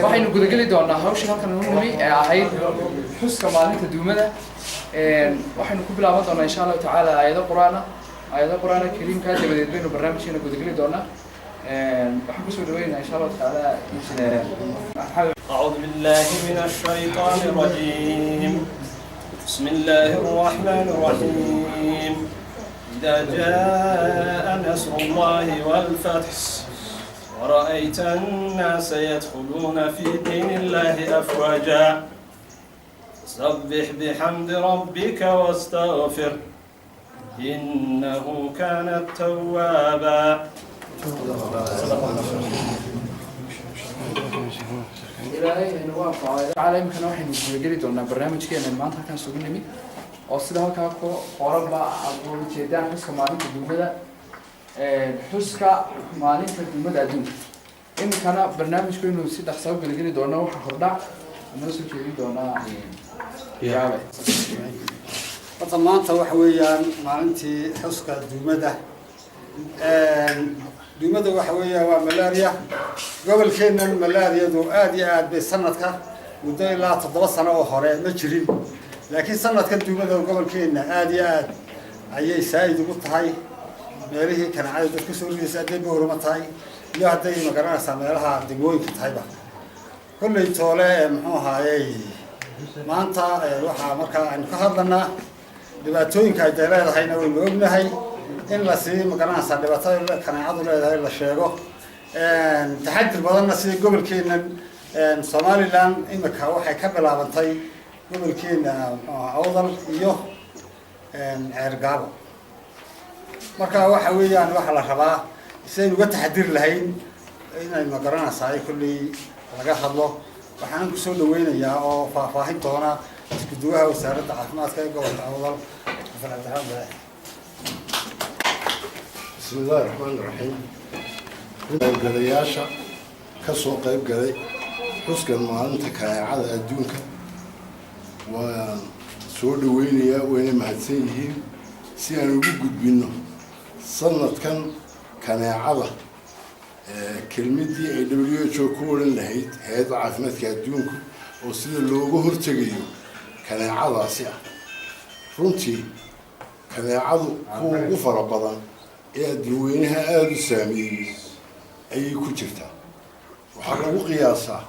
Waxaynu gudageli doonaa hawshii halkan ugu nimi ee ahayd xuska maalinta duumada. Waxaynu ku bilaaban doonaa, insha Allahu tacaala, aayado Qur-aana, aayado Qur-aana kariimka. Dabadeed baynu barnaamijkeena gudageli doonaa. Waxaan kusoo dhaweynayaa, insha Allahu tacaala, Injineer Maxamed. أعوذ بالله من الشيطان الرجيم. بسم الله الرحمن الرحيم. إذا جاء نصر الله والفتح ورأيت الناس يدخلون في دين الله أفواجا فسبح بحمد ربك واستغفره إنه كان توابا. صدق الله. Ilaahay haynagu anfaco tacaala. Iminkana waxaynu gudageli doonaa barnaamijkeena maanta halkaan isugu nimid, oo sida halkaa ku qoranba aad uga jeedaan, xuska maalinta duumada, xuska maalinta duumada adduunka. Iminkana barnaamijkaynu si dhaqsa u gudageli doonaa. Waxaa hordhac noo soo jeedin doonaa Yaabe. Horta maanta waxa weeyaan maalintii xuska duumada. Duumada waxa weeyaan waa malaria. Gobolkeennan malaariyadu aada iyo aad bay sanadka muddo ilaa 7 sano oo hore ma jirin, laakiin sanadkan duumada gobolkeenna aada iyo aad ayay saa'id ugu tahay. Meelihii kaneecada dad kasoo ridaysa, hadday Boorama tahay iyo hadday, magaranaysaa, meelaha degmooyinka tahayba. Kolley toole, muxuu ahaayey, maanta waxaa markaa aynu ka hadlanaa dhibaatooyinka ay dee leedahayna waynu ognahay. In lasii, magaranaysaa, dhibaatada kaneecadu leedahay la sheego, taxadir badanna sida gobolkeennan Somaliland imika waxay ka bilaabantay gobolkeena, muxuu ahaa, Awdal iyo Ceergaabo. Marka waxa weeyaan waxaa la rabaa sidaynu uga taxadiri lahayn inay, magaranaysaa, kolley laga hadlo. Waxaan kusoo dhaweynayaa oo faahfaahin doona isku duwaha wasaaradda caafimaadka ee gobolka Awdal, Xasan Cabdiraxmaan Bale. Bismi illaahi raxmaani raxiim. Qaybgalayaasha ka soo qayb galay xuskan maalinta kaneecada adduunka waan soo dhaweynayaa, wayna mahadsan yihiin. Si aan ugu gudbinno sanadkan kaneecada kelmiddii ay WHO ku odhan lahayd, hay-adda caafimaadka adduunku, oo sida looga hortegayo kaneecadaasi ah. Runtii kaneecadu kuwa ugu fara badan ee adduunweynaha aada u saameeyey ayay ku jirtaa. Waxaa lagu qiyaasaa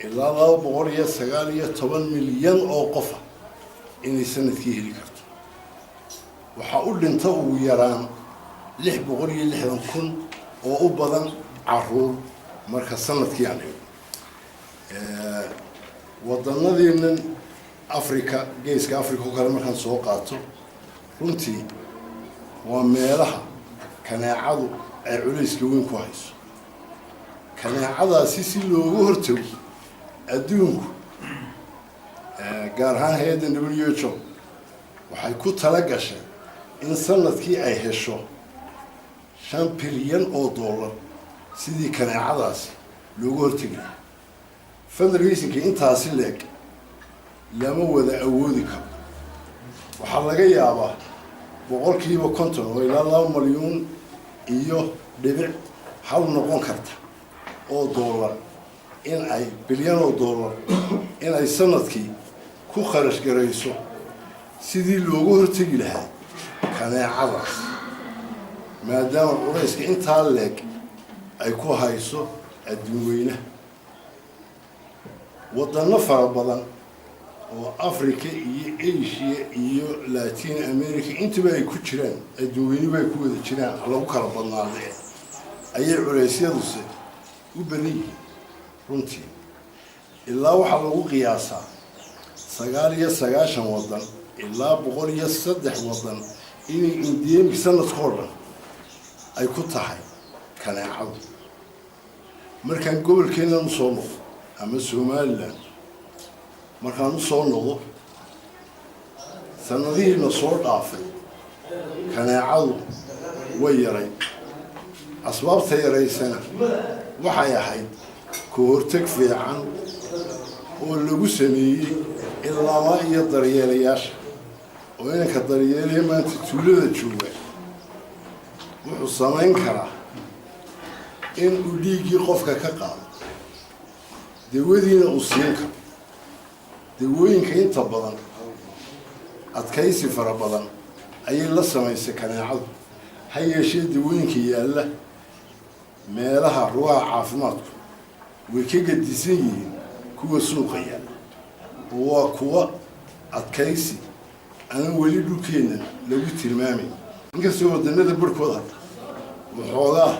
ilaa 219 milyan oo qofa inay sanadkii heli karto. Waxaa u dhinta ugu yaraan 660,000 oo u badan caruur marka sanadkii aan eego. Wadanadeennan Africa, geeska Africa oo kale markaan soo qaato, runtii waa meelaha kaneecadu ay culayska weyn ku hayso. Kaneecadaasi si looga hortago, adduunku, gaar ahaan hay-adda WHO, waxay ku tala gashay in sanadkii ay hesho 5 bilyan oo dollar sidii kaneecadaasi looga hortegi lahaa. Fundraisingka intaasi leeg lama wada awoodi karo. Waxaa laga yaabaa 50% oo ilaa 2.1 milyan noqon karta oo dollar in ay bilyan oo dollar in ay sanadkii ku kharash garayso sidii loogu hortegi lahaa kaneecadaas, maadaama culayska intaa leeg ay ku hayso adduun weynaha. Wadano fara badan oo Africa iyo Asia iyo Latin America intaba ay ku jiraan, adduun weynuba ay ku wada jiraan, lagu kala badnaadee, ayay culaysyaduse u badan yihiin. Runtii ilaa waxaa lagu qiyaasaa 99 waddan ilaa 103 waddan inay endemic sanadkoo dhan ay ku tahay kaneecadu. Markaan gobolkeennan usoo noqdo ama Somaliland markaan usoo noqdo, sanadihiina soo dhaafay kaneecadu way yaray. Asbaabta yaraysana waxay ahayd ka horteg fiican oo lagu sameeyey ilaamaa iyo daryeelayaasha, oo inanka daryeelaya maanta tuulada jooga wuxuu samayn karaa. In uu dhiiggii qofka ka qaado, dawadiina uu siin karo. Dawooyinka inta badan adkaysi fara badan ayay la samaysay kaneecadu. Ha yeeshee, dawooyinka yaalla meelaha rugaha caafimaadku way ka gedisan yihiin kuwa suuqa yaalla, oo waa kuwa adkaysi aanan weli dhulkeenna lagu tilmaamayn, inkastoo waddanada barhkood hadda waxoogaa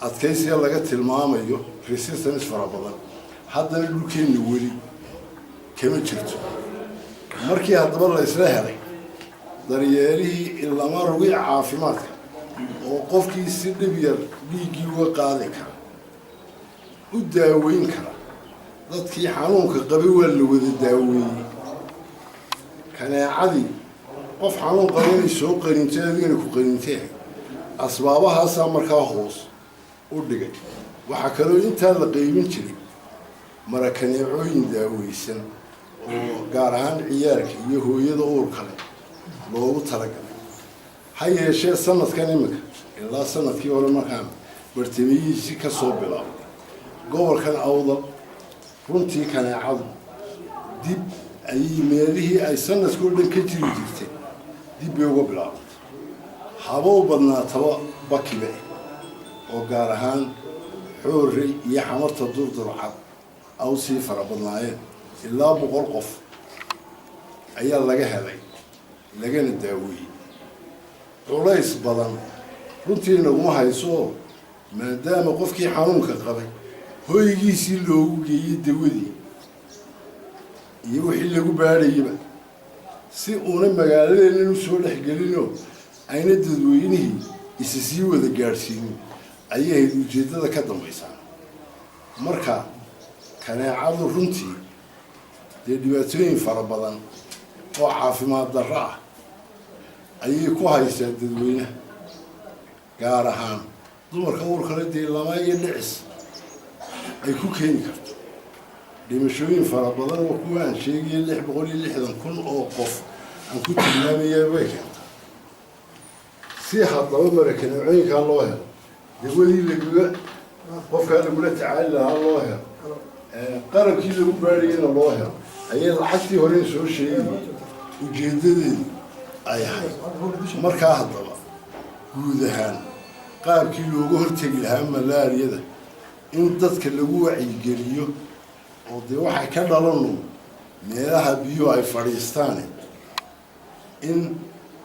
adkaysiga laga tilmaamayo, resistance fara badan, haddana dhulkeenna weli kama jirto. Markii haddaba la isla helay daryeelihii ilama rugi caafimaadka oo qofkii si dhib yar dhiiggii uga qaadi kara, u daaweyn kara, dadkii xanuunka qabay waa la wada daaweeyey. Kaneecadii qof xanuun qaba inay soo qanintay, adigana ku qanintee, asbaabahaasaa markaa hoos u dhigay. Waxaa kaloo intaa la qaybin jiray mara kaneecooyin daaweysan oo gaar ahaan ciyaalka iyo hooyada uurka leh loogu talagalay. Ha yeeshee, sanadkan iminka ilaa sanadkii hore markaan bartamiyihiisi ka soo bilaabay gobolkan Awdal, runtii kaneecadu dib ayay meelihii ay sanadkao dhan ka jiri jirtay dib bay uga bilaabantay. Haba u badnaataba Bakibe, oo gaar ahaan Xoorey iyo Xamarta Durdurcad aw sii fara badnaayeen. Ilaa 100 qof ayaa laga helay, lagana daaweeyey. Culays badan runtii naguma hayso, maadaama qofkii xanuunka qabay hoygiisii loogu geeyey dawadii iyo wixii lagu baadhayaba, si uuna magaaladeennan usoo dhexgelinoo ayna dadweynihii isa sii wada gaadhsiinin, ayay ahayd ujeeddada ka dambaysaa. Marka kaneecadu runtii dee dhibaatooyin fara badan oo caafimaad darro ah ayay ku haysaa dadweynaha, gaar ahaan dumarka uurkale. Dee lama iyo dhicis ay ku keeni karto dhimashooyin fara badan oo kuwa aan sheegaya, 660,000 oo qof aan ku tilmaamaya bay keentaa. Si haddaba marakaneecooyinkaa loo helo, dawadii lagaga qofkaa lagula tacaali lahaa loo helo, qalabkii lagu baadhayana loo helo, ayay lacagtii hore soo sheegayay ujeeddadeedu ay ahayd. Markaa haddaba guud ahaan qaabkii looga hortegi lahaa malaariyada in dadka lagu wacyigeliyo, oo dee waxay ka dhalanu meelaha biyuhu ay fadhiistaane, in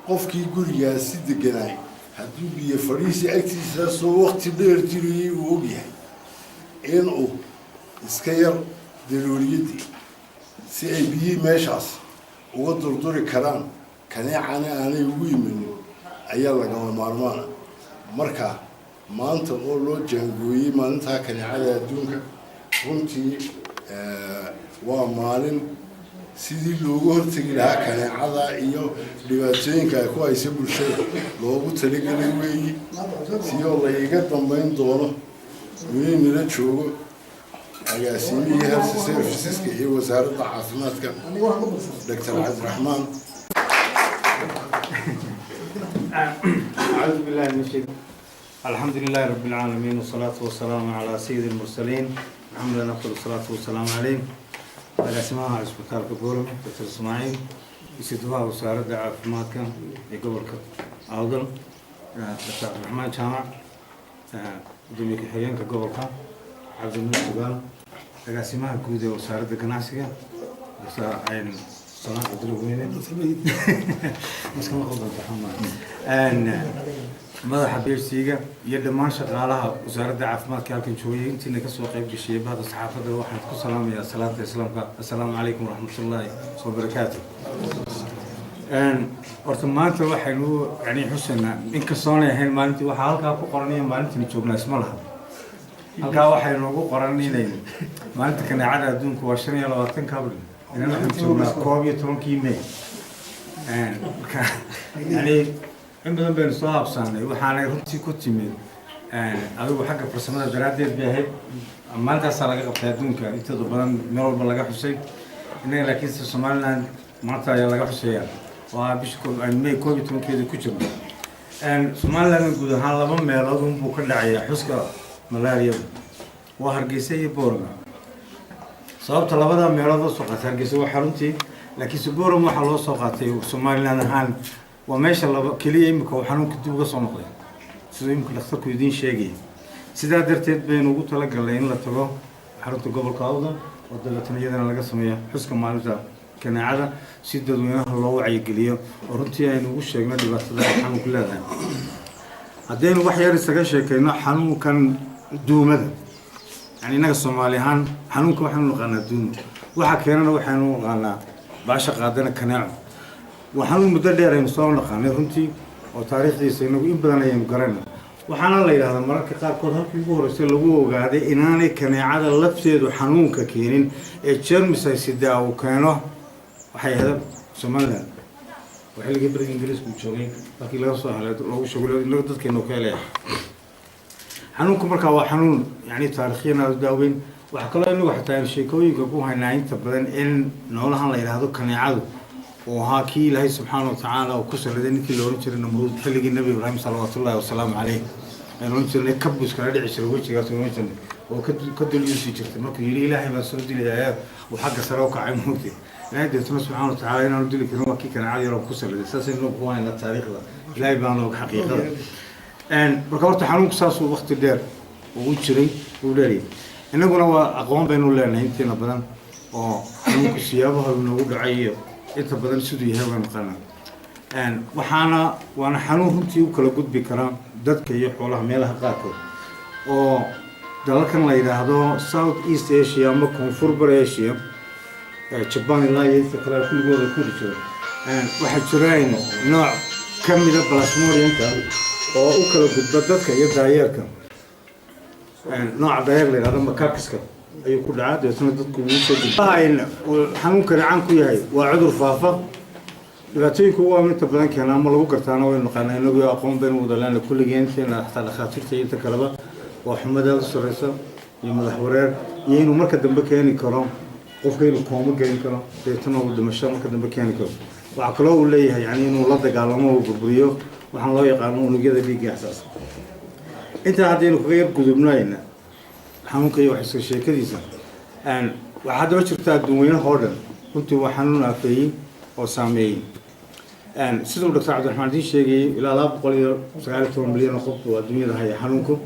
qofkii gurigaasi deganaay hadduu biyo fadhiisi agtiisaasoo waqti dheer jirayay uu ogyahay, inuu iska yar daruuriyadii si ay biyihii meeshaas uga durduri karaan, kaneecana aanay ugu imanin, ayaa lagama maarmaana. Marka maanta oo loo jaangooyey maalintaa kaneecada adduunka, runtii waa maalin sidii loogu hortegi lahaa kaneecada iyo dhibaatooyinka ay ku haysa bulshada loogu talagelay weeyi. Siyoo la iga dambayn doono inay nala joogo agaasimihii health serviceska iyo wasaaradda caafimaadka, Doctor Cabdiraxmaan. أعوذ بالله من الشيطان. الحمد لله رب العالمين، والصلاة والسلام على سيد المرسلين محمد، أفضل الصلاة والسلام عليه. Agaasimaha isbitaalka Boorame, Dr Ismaaciil, isuduwaha wasaaradda caafimaadka ee gobolka Awdal, Dr Cabdiraxmaan Jaamac, gudoomiye ku-xigeenka gobolka, Cabdinuur Sugaal, agaasimaha guud ee wasaaradda ganacsiga, Dr Salaan Cabdulweyne, madaxa BHC-ga iyo dhammaan shaqaalaha wasaaradda caafimaadka halkan joogay, intiina kasoo qayb gashay, bahda saxaafadda, waxaan ku salaamayaa salaanta islaamka: assalaamu calaykum waraxmatullaahi wabarakaatu. Horta maanta waxaynu yani xusaynaa, inkastoonay ahayn maalintii waxaa halkaa ku qoran iyo maalintiina joognaa isma laha. Halkaa waxay noogu qoran inaynu maalinta kaneecada adduunka waa 25-ka Abril, inana waxaan joognaa 11-kii May. Marka yani in badan baynu soo habsaanay, waxaanay runtii ku timid adigu xagga farsamada daraaddeed bay ahayd. Maalintaasaa laga qabtay adduunka intooda badan, meel walba laga xusay innaga, laakiinse Somaliland maanta ayaa laga xuseeyaa, waa bisha May 11-keeda ku jirno. Somaliland guud ahaan laba meelood unbuu ka dhacayaa xuska. Malaariyada waa Hargeysa iyo Boorama. Sababta labada meelood loo soo qaatay, Hargeysa waa xaruntii, laakiinse Boorama waxaa loo soo qaatay Somaliland ahaan waa meesha laba keliya imika uu xanuunka dib uga soo noqday, siduu imika dhakhtarku idiin sheegayay. Sidaa darteed baynu ugu talagalnay in la tago xarunta gobolka Awdal oo dabeetana iyadana laga sameeyo xuska maalinta kaneecada, si dadweynaha loo wacyigeliyo oo runtii aynu ugu sheegno dhibaatada ay xanuunku leedahay. Haddaynu wax yar isaga sheekayno xanuunkan duumada, yani innaga Soomaali ahaan xanuunka waxaynu naqaanaa duumo, waxa keenana waxaynu naqaanaa baasha qaadana kaneeco. Waa xanuun muddo dheer aynu soo naqaanay runtii, oo taariikhdiisa inagu in badan ayaynu garana. Waxaana la yidhahdaa mararka qaarkood halkii ugu horreysay lagu ogaaday inaanay kaneecada lafteedu xanuunka keenin ee jermis ay sidaa uu keeno waxay ahayd Somaliland, waa xilligii beriga Ingiriisku uu joogay halkii laga soo helay loogu sheego inaga dadkeenu ka helaya xanuunku. Markaa waa xanuun yani taarikhyan aada u daaweyn. Waxaa kaloo inagu xataa aynu sheekooyinka ku haynaa inta badan in noolahan la yidhaahdo kaneecadu uu ahaa kii Ilaahay subxaana watacaala uu ku saliday ninkii la ohan jiray Namruud xilligii Nebi Ibraahim salawaatullahi wasalaamu caleyh. Aynu ohan jirnay kabus kala dhici jiray wejigaas ohan jirnay oo ka dul yuusi jirtay markuu yidhi "Ilaahay baan soo dilayaa", uu xagga sare u kacay moogtay. Ilaahay deetuna subxaana watacaala inaanu dili karin waa kii kaneecada yaroo ku saliday. Saasaynu ku haynaa taariikhda, Ilaahay baan og xaqiiqada. Marka horta xanuunku saasuu waqti dheer ugu jiray, uu dheeryay. Innaguna waa aqoon baynu leenahay intiina badan oo xanuunku siyaabaha uu noogu dhacay iyo inta badan siduu yahay waa naqaanaa. Waxaana waana xanuun runtii u kala gudbi karaa dadka iyo xoolaha meelaha qaarkood, oo dalalkan la yidhaahdo South East Asia ama Koonfur Bari Asia, Japan ilaa iyo inta kale kulligooda kudi jiro. Waxaa jiraan nooc ka mida plasmodiumka oo u kala gudba dadka iyo daayeerka. Nooca daayeer la yidhahdo macaques-ka ayuu ku dhacaa, dabeetna dadku wuu soo gudba. Xanuunkani caan ku yahay waa cudur faafa. Dhibaatooyinka ugu waaweyn inta badan keena ama lagu gartaana waynu naqaanaa inagu, aqoon baynu wada leenahay kulligeen inteena, xataa dhakhaatiirta iyo inta kaleba. Waa xumad aada u sarreysa iyo madax wareer, iyo inuu marka dambe keeni karo qofka inuu koomo gelin karo, dabeetana uu dhimasho marka dambe keeni karo. Waxaa kaloo uu leeyahay yani inuu la dagaalamo uu burburiyo waxaan loo yaqaano unugyada dhiigga axsaas. Intaa haddaynu kaga yar gudubnayna xanuunka iyo wax iska sheekadiisa, waxaa haddaba jirta adduunweynaha oo dhan runtii waa xanuun aafeeyey oo saameeyey. Siduu Doctor Cabdiraxmaan idiin sheegayay, ilaa 219 milyan oo qof oo adduunyada haya xanuunku.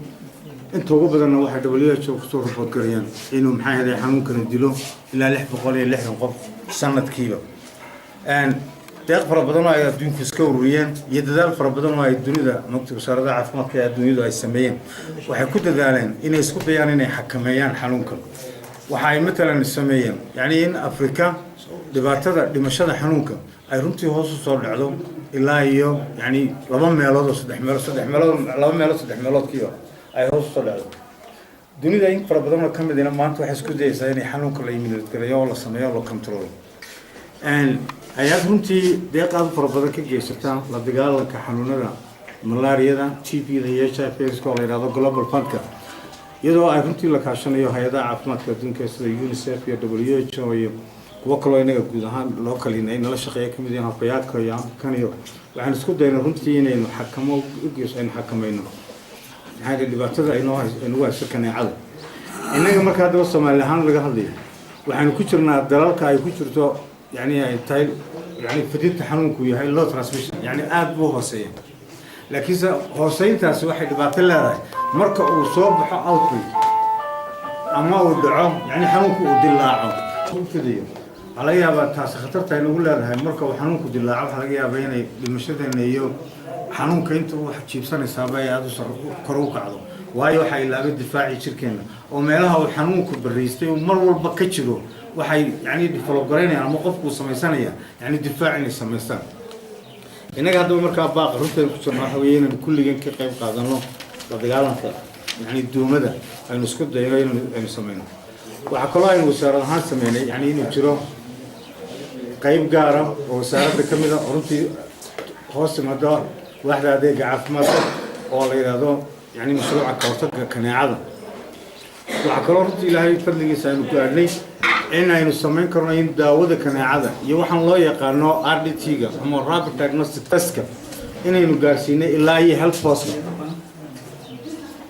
Inta ugu badanna waxay WHO kusoo report garayaan inuu maxaa yeelay xanuunkani dilo ilaa 660 qof sanadkiiba. Deeq fara badan oo ay adduunku iska ururiyeen iyo dadaal fara badan oo ay dunida mogta wasaaradaha caafimaadka ee adduunyadu ay sameeyeen, waxay ku dadaaleen inay isku dayaan inay xakameeyaan xanuunkan. Waxa ay matalan sameeyeen yacni in Afrika dhibaatada dhimashada xanuunka ay runtii hoos u soo dhacdo ilaa iyo yacni laba meelood oo saddex meelood, saddex meelood, laba meelood saddex meeloodkiiba ay hoos usoo dhacdo. Dunida in fara badan oo ka midina maanta waxay isku dayaysaa inay xanuunka la eliminate gareeyo oo la sameeyo oo la controlo. Hay-ad runtii deeq aad u fara badan ka geysata la dagaalanka xanuunada malaariyada, TB-da iyo HIV oo la yidhahdo Global Fundka, iyadoo ay runtii la kaashanayo hay-adaha caafimaadka adduunka sida UNICEF iyo WHO iyo kuwo kaloo inaga guud ahaan loo kalin ay nala shaqeeya kamid yihiin hafayaadka iyo kan iyo, waxaan isku daynay runtii inaynu xakamo aynu xakamayno maxaa yeelay dhibaatada aynoo aynugu hayso kaneecada. Innaga marka haddaba Soomaali ahaan laga hadlayo, waxaynu ku jirnaa dalalka ay ku jirto yani ay tahay yani fidinta xanuunku yahay low transmission, yani aada buu hooseeya. Laakiinse hooseyntaasi waxay dhibaato leedahay marka uu soo baxo outbreak ama uu dhaco, yani xanuunku uu dilaaco u fidayo. Waxaa laga yaabaa taasi khatarta ay nagu leedahay marka uu xanuunku dilaaco, waxaa laga yaabaa inay dhimashadeena iyo xanuunka inta uu jiibsanaysaaba ay aada u kor u kacdo, waayo waxaa ilaabay difaacii jirkeena oo meelaha uu xanuunku bariistay uu mar walba ka jiro waxay yani develop garaynayaan ama qofku samaysanaya yani difaac inay samaystaan. Innaga haddaba markaa baaqa runteena ku jirna waxa weeye inaynu kulligeen ka qayb qaadano la dagaalanka yani duumada, aynu isku dayno inaynu aynu samayno. Waxaa kaloo aynu wasaarad ahaan sameynay yani inuu jiro qayb gaara oo wasaaradda ka mid a oo runtii hoos timaada waaxda adeega caafimaadka oo la yidhaahdo yani mashruuca kahortagga kaneecada. Waxaa kaloo runtii Ilaahay fadligiisa aynu gaadhnay in aynu samayn karno in daawada kaneecada iyo waxaan loo yaqaano RDT-ga ama rapid diagnostic testka inaynu gaarsiinay ilaa iyo health postka.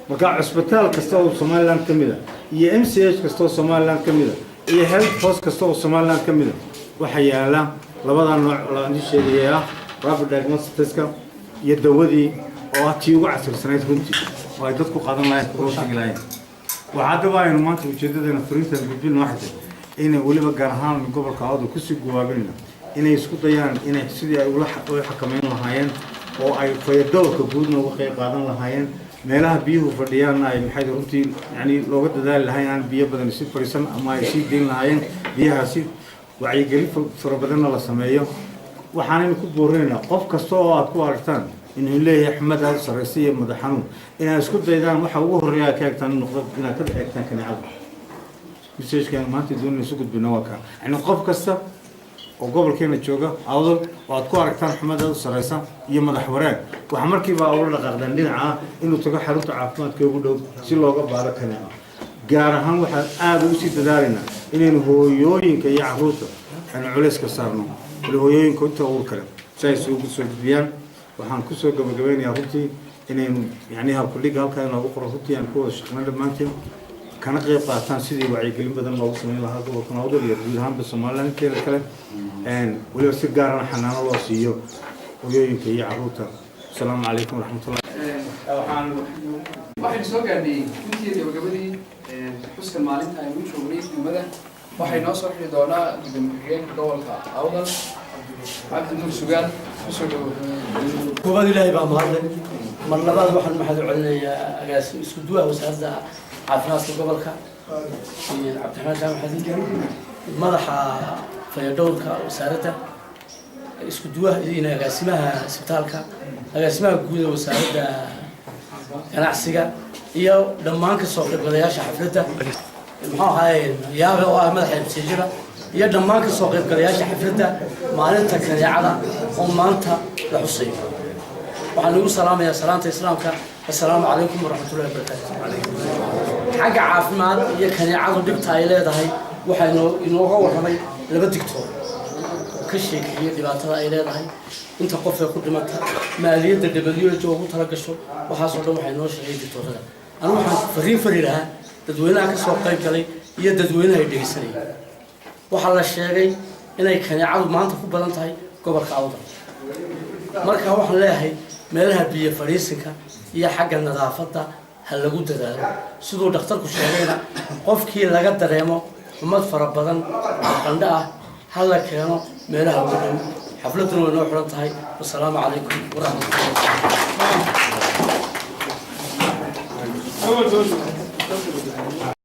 Marka cusbitaal kasta oo Somaliland ka mid ah iyo MCH kasta oo Somaliland ka mid ah iyo health post kasta oo Somaliland ka mid ah waxaa yaala labada nooc la sheegaya, rapid diagnostic testka iyo dawadii oo ah tii ugu casrirsanayd runtii oo ay dadku qaadan lahayn, loo tagi lahayn. Waxaa haddaba aynu maanta ujeedadeena fariintan gudbin waxay tahay inay weliba gaar ahaan gobolka Awdal kusii gubaabinayna inay isku dayaan inay sidii ay ula u xakameyn lahaayeen oo ay fayadhowrka guudna uga qayb qaadan lahaayeen, meelaha biyuhu fadhiyaanna ay maxay runtii yani looga dadaali lahayn aan biyo badan si fadhiisan ama ay sii deyn lahaayeen biyahaasi, wacyigelin fara badanna la sameeyo. Waxaanaynu ku boorinaynaa qof kasta oo aad ku aragtaan inuu leeyahay xumad aada u sarreysa iyo madax xanuun inaad isku daydaan waxa ugu horreeya aad ka eegtaan noqdo inaad ka eegtaan kaneecada. Message-kan maanta doonayna isu gudbino waa kaa. Yani qof kasta oo gobolkeena jooga Awdal oo aad ku aragtaan xumad aada u sarreysa iyo madax wareeg, waxaa markiiba ula dhaqaaqdaan dhinaca inuu tago xarunta caafimaadka ugu dhow si looga baaro kaneeco. Gaar ahaan waxaan aada ugu sii dadaalaynaa inaynu hooyooyinka iyo carruurta aynu culays ka saarno, wali hooyooyinka inta ugu kale si ay isugu soo gudbiyaan. Waxaan kusoo gabagabeynayaa runtii inaynu yani halkudhiga halkaa inoogu qoran runtii aan ku wada shaqeyno dhammaanteen, kana qayb qaataan sidii wacyigelin badan loogu sameyn lahaa gobolka Awdal iyo guud ahaanba Somaliland inteeda kale, weliba si gaarana xanaano loo siiyo hooyooyinka iyo carruurta. Asalaamu calaykum waraxmatullah. Waxaynu soo gaadhnay runtii gabagabadii xuskan maalinta aynu u joognay duumada. Waxay noo soo xiri doonaa gudoomiye ku-xigeenka gobolka Awdal, Cabdi Nuur Sugaal. Kusoo dhawow. Koobaad, Ilaahay baa mahadle. Mar labaad, waxaan mahad u celinayaa agaasi isku duwaha wasaaradda caafimaadka gobolka, Cabdiraxmaan Jaamac Xadiid, madaxa fayadhowrka wasaaradda, isku duwaha iyo agaasimaha isbitaalka, agaasimaha guud ee wasaaradda ganacsiga iyo dhammaan kasoo qaybgalayaasha xafladda, muxuu ahaye, Yaabe oo ah madaxa MCH-da, iyo dhammaan kasoo qaybgalayaasha xafladda maalinta kaneecada oo maanta la xusayo. Waxaan ugu salaamayaa salaanta islaamka: assalaamu calaykum waraxmatullahi wabarakaatu. Xagga caafimaad iyo kaneecadu dhibta ay leedahay waxaa inooga warramay laba digtoor oo ka sheekeeyey dhibaatada ay leedahay, inta qof ee ku dhimata, maaliyadda WHO ugu tala gasho, waxaasoo dhan waxaa inoo sheegay digtoorada. Anigu waxaan fariin fari lahaa dadweynaha ka soo qayb galay iyo dadweynaha ay dhegeysanayay. Waxaa la sheegay inay kaneecadu maanta ku badan tahay gobolka Awdal. Marka waxaan leeyahay meelaha biyo fadhiisinka iyo xagga nadaafadda ha lagu dadaalo. Siduu dhakhtarku sheegayna, qofkii laga dareemo xumad fara badan oo qandho ah ha la keeno meelaha ugu dhow. Xafladduna way noo xiran tahay. Wasalaamu calaykum waraxmatullahi.